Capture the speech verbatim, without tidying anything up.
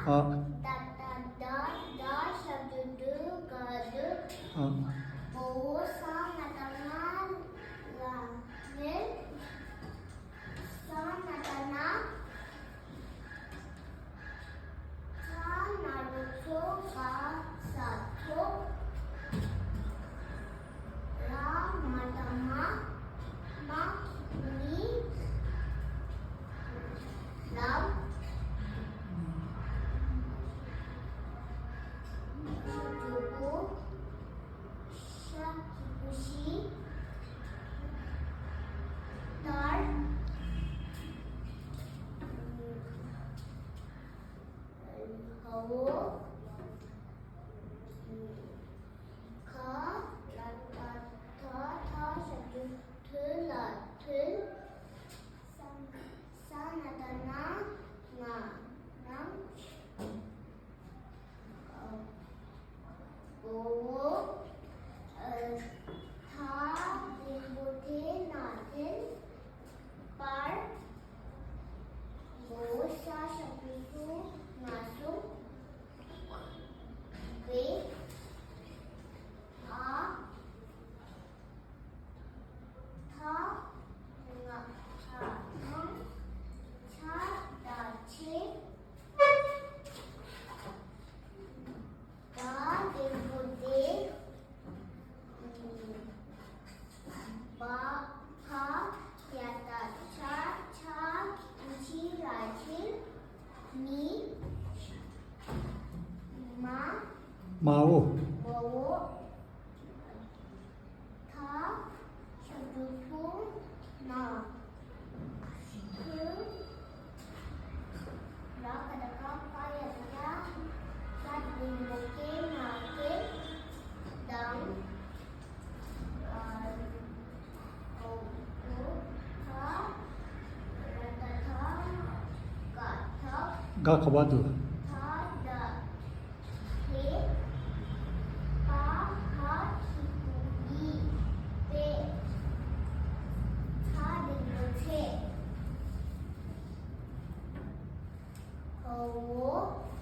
ག་ད་ད་ད་ད་ཞབས་ཀྱུ་དུ་ག་དུ། ཨ། བོ་བོ་ས་ན་ད་ན་ལ་ནི། ས་ན་ད་ན། ཚ་ན་རོ་ཚོ་ག་ས་ཚོ། ལ་མ་ད་མ། མ་མི། ལ། ཤ་ཇོ་བོ། ཤ་གི་གུ་ཤི། དར། ཧ་བོ། ཁ། ལ་ད་ཐ་ཐ་ཞབས་ཀྱུ་ཐུ་ལ་ཐུལ། ས་ན་ད་ན་ང་ནང་། བོ་བོ། ཐ་འགྲེང་བུ་ཐེ་ན་ཐེན། པར། བོ་བོ་ས་ཞབས་ཀྱུ་སུ་ང་སུ། བེ། ཨ། ཐ། ང་ཐ་ཐང་། ཆ་ད་ཆེ། ད་འགྲེང་བུ་དེ། བ་ཕ་ཡ་ད་ཆ་ཆ་ཆི་ལ་ཆི། མི། མ། མ་འོ། མ་འོ། ཐ། ཞབས་ཀྱུ་ཐུ་ན། ཐུ། ར་ག་ད་ག་ཀ་ཡ་ད་ཀྱ། ཀ་འགྲེང་བུ་ཀེ་ན་ཀེ། དང་། ཨ། འོ། འོ། ཐ། ར་ད་ཐ། ག་ཐག་ག་ག་བ་དུ། ཐ་ད། ཧེ། པ་ཧ་ཤི་གུ་ཡི། པེ། ཚ་འགྲེང་བུ་ཚེ། ཧ་བོ།